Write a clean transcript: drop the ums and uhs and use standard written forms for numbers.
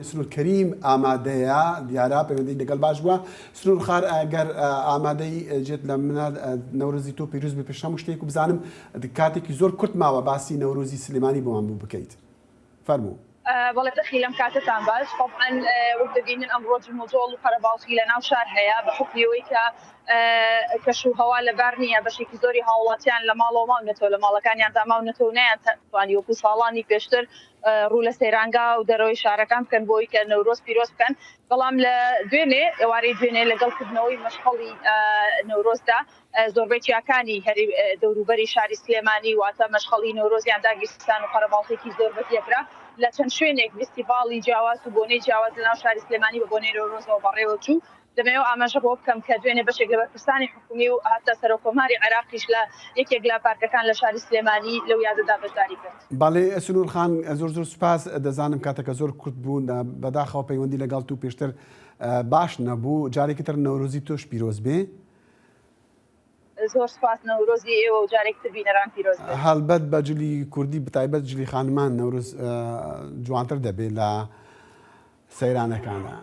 سنور کەریم ئامادەیە دیارە پەیوەندی لەگەڵ باش بووە سنور خار ئەگەر ئامادەی جێت لە منە نەورۆزی تۆ پیرۆز بێ پێش هەموو شتێک و بزانم کاتێکی زۆر کورت ماوە باسی نەورۆزی سلێمانی بۆمان بوو بکەیت فەرموو. بەڵێ دەخی لەم کاتەتان باش. تەبعەن وەک دەبینن ئەمڕۆ جموجۆڵ و قەرەباڵخی لە ناو شار هەیە بە حوکمی ئەوەی کە کەش و هەوا لەبار نییە بەشێکی زۆری هاوڵاتیان لە ماڵەوە ماونەتەوە لە ماڵەکانیاندا ماونەتەوە و نەیانتوانی وەکو ساڵانی پێشتر ڕوو لە سەیرانگا و دەرەوەی شارەکان بکەن بۆی کە نەورۆز پیرۆز بکەن بەڵام لە دوێنێ ئێوارەی دوێنێ لەگەڵ کردنەوەی مەشخەڵی نەورۆزدا زۆربەی چیاکانی هەری دەوروبەری شاری سلێمانی واتە مەشخەڵی نەورۆزیان داگیرسان و قەرەباڵخێکی زۆر بەتێکرا لە چەند شوێنێک فیستیڤاڵی جیاواز و بۆنەی جیاواز لەناو شاری سلێمانی بە بۆنەی نەورۆزەوە بەڕێوەچوو. دەمەوێت ئاماژە بەوە بکەم کە دوێنێ بەشێک لە بەرپرسانی حکومی و هەتا سەرۆککۆماری عێراقیش لە یەکێک لە پارکەکان لە شاری سلێمانی لەو یادەدا بەشداری کرد. بەڵێ سنوور خان زۆر زۆر سوپاس، دەزانم کاتەکە زۆر کورت بوو، بەداخەوە پەیوەندی لەگەڵ تو پێشتر باش نەبوو، جارێکی تر نەورۆزی تۆش پیرۆز بێ. زۆر سوپاس نەورۆزی ئێوە و جارێکی تر بینەران پیرۆز بێت. هەڵبەت بە جلی کوردی بەتایبەت جلی خانمان نەورۆز جوانتر دەبێ لە سەیرانەکانە.